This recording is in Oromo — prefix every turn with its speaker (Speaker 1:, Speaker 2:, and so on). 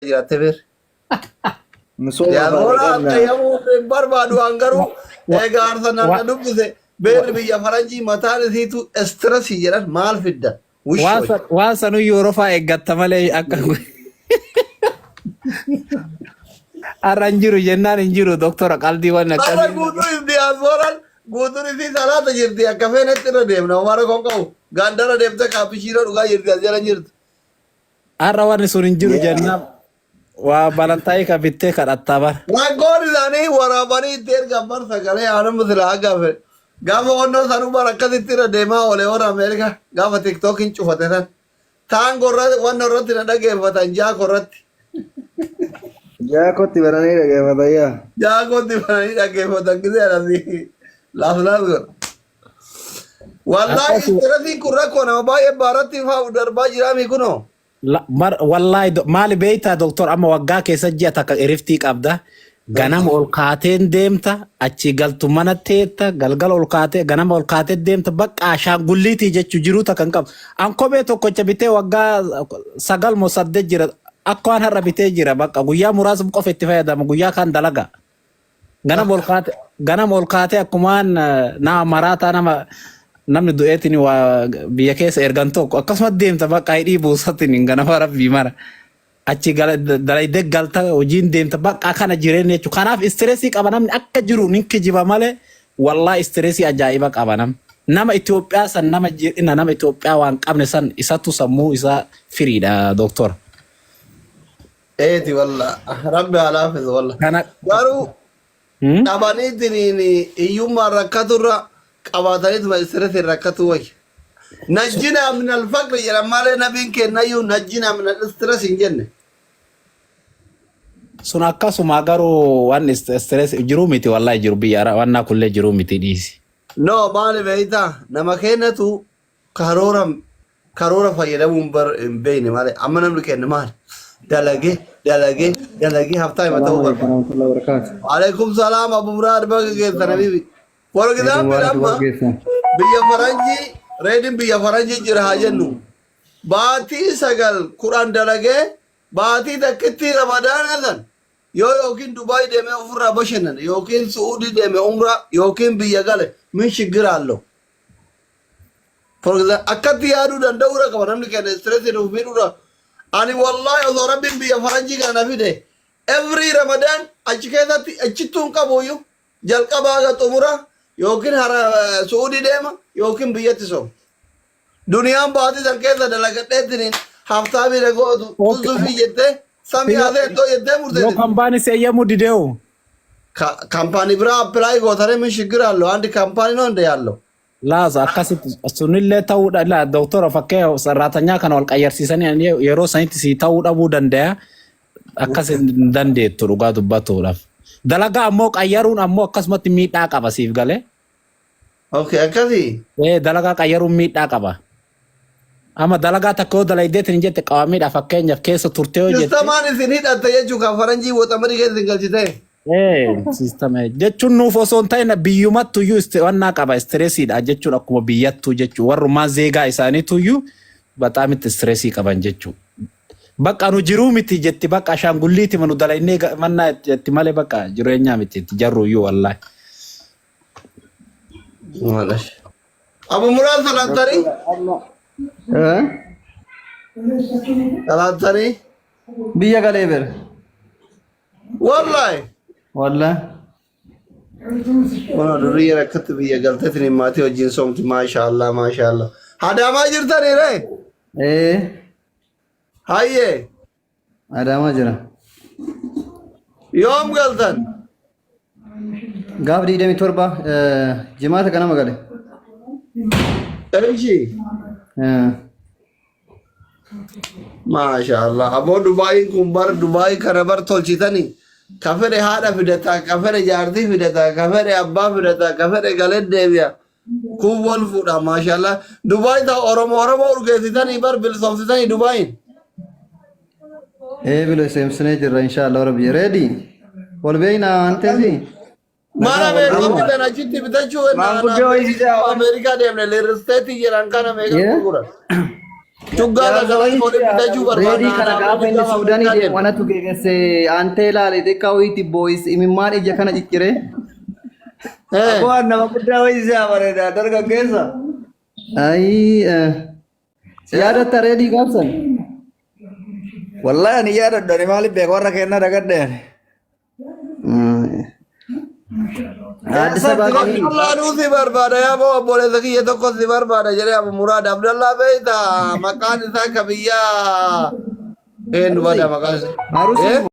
Speaker 1: jiraatte beer.
Speaker 2: Misooma
Speaker 1: Diyaaspoora
Speaker 2: baala qabna.
Speaker 1: qayyamuu hin barbaadu waan garuu egaa Arsenal na dubbise beerri biyya faranjii mataan isiitu stressii jedhan maal fidda
Speaker 3: Waan
Speaker 1: wishooy.
Speaker 3: waan sanuyyuu horofaa eeggatta malee akka har'a hin jiru jennaan hin jiru doktora qaldii waan
Speaker 1: Har'a
Speaker 3: akkasii.
Speaker 1: guutuun is diyaaspooraan guutuun isii salaata jirti akka feenetti irra deemna homaa rakkoo hin qabu. Gaandara deemte kaapishiinoo dhugaa jirti as jala hin jirtu.
Speaker 3: Har'a wanni sun hin jiru jennaan waa balantaayii ka bittee kadhattaa bara.
Speaker 1: Rakkoon isaanii waraabanii itti ergan bar sagalee aanuma silaa gaafe. Gaafa onnoo sanuu bar akkasitti irra deemaa oole warra Ameerikaa gaafa tiktookiin cufate san. Taan gorra wanna irratti na dhageeffatan jaako irratti.
Speaker 2: Jaakotti bananii dhageeffatan yaa.
Speaker 1: Jaakotti bananii dhaggeeffatan gisee anasi laaf laaf godha. Wallaahi
Speaker 3: Akkasuma.
Speaker 1: istirasiin kun rakkoo nama baay'ee baaratti fa'aa darbaa jiraami kunoo.
Speaker 3: Wallaahi maali beektaa doktor, amma waggaa keessa ji'a takka iriftii qabda. Ganama ol kaateen deemta, achii galtu mana teetta, galgala ol kaatee, ganama ol kaatee deemta, bakka ashaangulliitii jechuu jiruu takka hin qabu. An kophee tokkocha bitee waggaa 9 moo 8 jira, akka waan har'a bitee jira, bakka guyyaa muraasa qofa itti fayyadama, guyyaa kaan dalaga. Ganama ol kaatee akkumaan nama maraataa, nama namni du'eetiin waa biyya keessa ergan tokko akkasuma deemta, bakka hidhii buusatiin ganama rabbii mara. Achi dalaydee galta, hojiin deemta, bakka kana jireenya jechuudha. Kanaaf stressii qaba namni akka jiru nin kijiba malee, wallaa stressii ajaa'iba qaba namni. Nama Itoophiyaa san, nama jirina nama Itoophiyaa waan qabne san isatu sammuu isaa firiidha doktor.
Speaker 1: Eeti walla rabbi haa laaffisu walla.
Speaker 3: Kana
Speaker 1: Garuu dhabaniitiin hiyyummaan rakkaturra qabaataniituma stressiin rakkatu wayya. Najjinaa min alfaqri jedhan malee nabiin kennayyuu najjinaa min al stress hin jenne.
Speaker 3: Sun akkasuma garuu waan stress jiruu miti, wallahi jiru biyya wannaa kullee jiruu miti dhiisi.
Speaker 1: No, maali beektaa, nama kennatu karoora karoora fayyadamuun bar hin beekne malee amma namni kenna maali dalagee dalagee dalagee haftaa hima ta'uu
Speaker 2: Salaamu alaikum
Speaker 1: barbaada.
Speaker 2: warahmatullahi wabarakatuh.
Speaker 1: Alaikum salaam Abu Muraad, baga geessan habibi. For
Speaker 2: Eid
Speaker 1: example
Speaker 2: Mubarak
Speaker 1: amma
Speaker 2: baga geessan.
Speaker 1: biyya faranjii reedin biyya faranjii jira haa jennu, baatii 9 10 dalagee baatii takkitti ramadaana san yoo yookiin Dubaay deemee ofirraa bashannane yookiin Su'uudii deeme umraa yookiin biyya gale min shiggir allo. For example, akkatti yaaduu danda'uudha qaba namni keenya stress nuuf miidhuudha. Ani wallahi osoo rabbiin biyya faranjii kana na fide every Ramadan achi keessatti achittuu hin qabu iyyuu jalqabaa haga xumura yookiin hara Su'uudii deema yookiin biyyatti sooma. Duniyaan baatii san keessa dalagadheetiin haftaa bira gootu tuzufii jettee samii haasee iddoo jettee
Speaker 3: Yoo
Speaker 1: murteessite.
Speaker 3: kambaan si eeyyamuu dideewu.
Speaker 1: Kaampaanii biraa apply gootaree min shiggir allo andi kaampaanii ነው እንደ ያለው.
Speaker 3: Laasa akkasitti sunillee ta'uudha la doktora, fakkee sarraatanyaa kana wal qayyarsiisanii ani yeroo sanitti si ta'uu dhabuu danda'a, akkas hin dandeettu dhugaa dubbatuudhaaf. Dalagaa ammoo qayyaruun ammoo akkasumatti miidhaa qaba, siif galee.
Speaker 1: Okay, akkasii.
Speaker 3: Ee, dalagaa qayyaruun miidhaa qaba. Amma dalagaa takka yoo dalaydeetiin hin jette qabaamiidha, fakkeenyaaf keessa turtee yoo jette.
Speaker 1: Sistamaan isin hidhatte jechuu kan faranjii waxamadii keessa isin galchite.
Speaker 3: Ee, sistama jechuun nuuf osoo hin ta'in biyyumattu iyyuu wannaa qaba, stressiidha jechuun akkuma biyyattuu jechuun warrumaan zeegaa isaaniitu iyyuu baxaamitti stressii qaban jechuudha. Bakka nu jiruu miti jetti, bakka ashaangulliiti nu dalaynee mannaa jetti malee bakka jireenyaa miti itti jarru iyyuu wallaahi.
Speaker 1: Maalash. Abu Muraad, salaamtanii?
Speaker 2: Eh?
Speaker 1: Salaamtanii?
Speaker 2: Biyya galee bere.
Speaker 1: Wallahi.
Speaker 2: Wallahi.
Speaker 1: Kun durii rakkatti biyya galteetiin maatii wajjin soomti, maashaallah maashaallah. Hadaamaa jirtanii ree?
Speaker 2: Eh,
Speaker 1: Hayyee.
Speaker 2: Adaamaa jira.
Speaker 1: Yoom galtan?
Speaker 2: Gaaf 27 jimaata ganama gale.
Speaker 1: Eeshi. Maashaallah. Aboo Dubaayiin kun bar Dubaayii kana bar tolchitanii ka fedhe haadha fidataa, ka fedhe jaartii fidataa, ka fedhe abbaa fidataa, ka fedhe galee deebi'a. Kun wal fuudha maashaallah. Dubaay ta Oromoo Oromoo urgeessitanii bar bilisoomsitanii Dubaayiin.
Speaker 2: Ee, bilisoomsinee jirra inshaallah rabbi. Ready? Wal beekna waan ta'eef.
Speaker 1: Mana meeqa bitan achitti bitachuu
Speaker 4: Maanguddoo ho'isisaa.
Speaker 1: Ameerikaa deemne real estate jedhan kana meeqa gurguran? Cuggaa takka iPhone bitachuu barbaada.
Speaker 2: Reedii kana gaafa inni Suudaanii deemu anatu geegesse aantee ilaale xiqqaa wayiitti boo'is imimmaan ija kana ciccire.
Speaker 1: Eh.
Speaker 4: Aboo nama guddaa wayii si bareeda dargaggeessa.
Speaker 2: Ayii si yaadatta reedii gaafsan?
Speaker 4: Wallahi ani yaadadhu ani maaliif beeka warra kennaa dagadhe ani.
Speaker 2: Addis Ababa kamii?
Speaker 1: Abdallah si barbaada yaa boo obboleessa kiyya tokko si barbaada jedhee Abu Muraad Abdallah beekta maqaan isaa ka biyyaa eenyu bada maqaan isaa.
Speaker 2: Arusii
Speaker 1: Eh?